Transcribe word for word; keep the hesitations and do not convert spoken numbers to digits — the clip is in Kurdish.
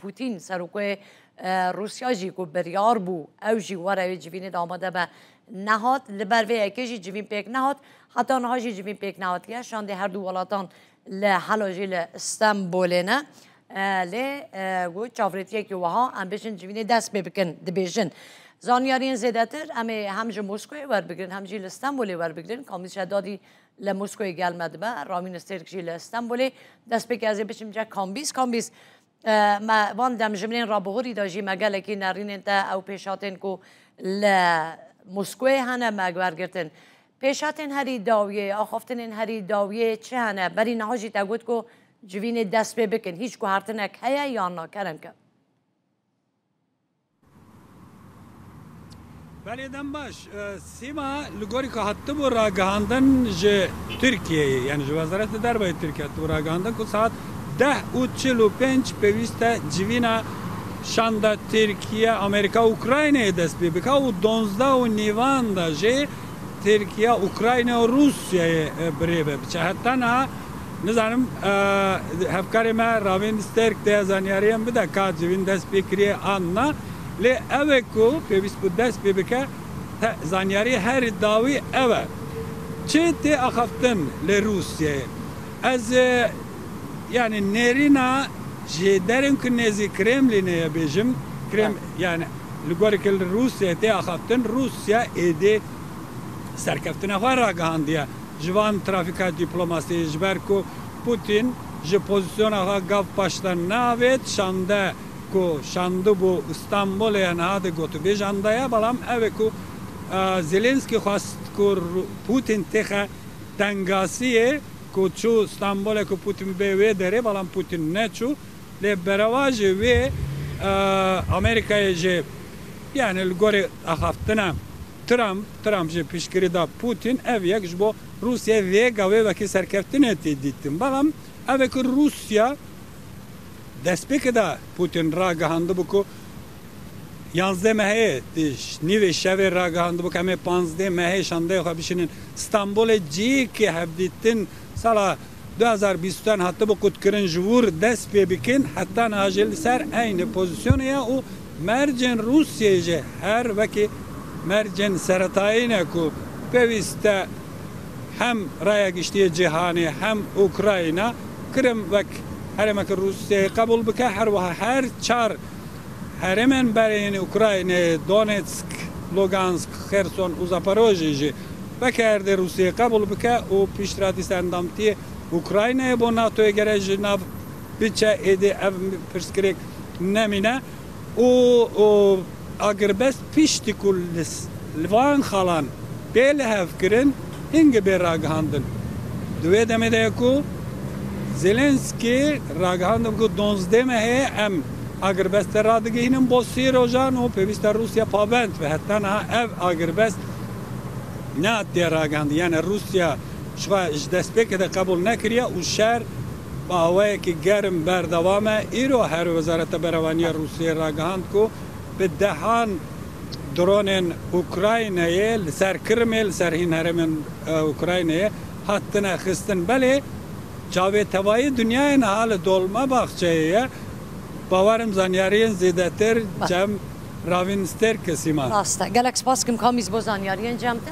Putin, serokê, e, Rûsya jî ku biryar bû, ew jî were wê civînê de amade be, nehat. Li ber vê yekê jî civîn pêk nehat. Heta niha jî civîn pêk nehatiye. Şandê her du welatan li Hela jî li Stenbolê ne. E, lê, e, got çavrêtiyekî wiha em bêjin civînê dest pê bikin, dibêjin. Zanyariyên zêdetir em ê hem ji Moskoyê werbigirin, hem jî li Stenbolê werbigirin. Kamîz Şedadî li Moskoyê gel me dibe. Ravîn Stêrk jî li Stenbolê. Destpêkê ez ê biçim cem Kambîz. Kambîz, e, me van demjimêrên rabihurî de jî me gelekî nerînên te ew pêşhatên ku li Moskoyê hene me wergirtin. Pêşhatên herî dawiyê, axaftinên herî dawiyê çi hene? Berî niha jî te got ku civînê dest pê bikin. Hîç guhertinek heye yan na? Kerem ke. Belê, dem baş. E, Sîma, li gorî ku hatibû ragihandin ji Tirkiyeyê, yani ji Wezareta Derve yê Tirkiye hatibû ragihandin ku saet deh û çil û pênc pêwîst e civîna şanda Tirkiye, Amerîka, Ukraynayê dest pê bike û donzdeh û nîvan de jî Tirkiye, Ukrayna û Rûsyayê, e, bi rê ve biçe. Heta niha nizanim, e, hevkarê me Ravîn Stêrk dê zanyariyên bide ka civîn dest pê kiriye an na. Lê ew ê ku pêwîst bû dest pê bike, te-, zanyariyê herî dawî ew e. Çi tê axaftin li Rûsyayê? Ez, e, yani nêrîna ji derên ku nêzî Kremlînê ye bêjim, Krem-, yani li gorî ku li Rûsyayê tê axaftin, Rûsya êdî serkeftina xwe ragihandiye. Ji van trafîka dîplomasî, ji ber ku Putin ji pozîsyona xwe gav paşta navêt, şande ku şandibû Stenbolê ya niha di gotûbêjan de ye, belam ev e ku, e, Zelensky xwest ku Ru-, Putin têxe tengasiyê ku çû Stenbolê ku Putin bê wê derê, belam Putin neçû. Lê berewa jî wê, e, Amerîkayê jî, yani li gorî axaftina Trump, Trump jî piştgirî da Putin, ev yek ji bo Rûsya vê gavê wekî serkeftinê tê dîtin. Belam ev e ku Rûsya destpêkê de Putin ragihandibû ku yanzdeh mehê, di ş-, nîvê şevê ragihandibû ku em ê panzdeh mehê şandeyê xwe bişînin Stenbolê, cihê ku hevdîtin sala du hezar bîst û du hatibû qutkirin ji wir dest pê bikin, heta niha jî li ser eynî pozîsyonê ye û mercên Rûsyayê jî her wekî mercên seretayî ne ku pêwîst e hem raya giştî yê cîhanê hem Ukrayna, Kirim wek herêmeke Rûsyayê qebûl bike, her wiha her çar herêmên berê yên Ukraynayê, Donetsk, Lugansk, Xerson û Zaporojye jî weke erdê Rûsyayê qebûl bike û piştradîsa endamtiyê Ukraynayê bo NATOyê gere ji nav biçe, êdî ev pirsgirêk nemîne û, û agirbest piştî ku li s-, li van xalan bê lihevkirin, hingî bê ragihandin. Di wê demê de ye ku Zelensky ragihandin ku donzdeh mehê em agirbeste radigihînin bo sî rojan û pêwîst e Rûsya pabend be. Heta niha ev agirbest nehatiye ragihandin. Yani Rûsya ji xwe ji destpêkê de qebûl nekiriye û şer bi awayekî germ berdewam e. Îro her Wezareta Berevaniya Rûsiyê ragihand ku bi dehan dronên Ukraynayê li ser Kirimê, li ser hîn herêmên, e, Ukraynayê hatine xistin. Belê çavê tevayî dinyayê niha li Dolmabahçeyê ye. Bawerim zanyariyên zêdetir Bak. cem Ravîn Stêrk e, Sîma. Rast e. Gelek spas kim Kamîz bo zanyariyên cem te.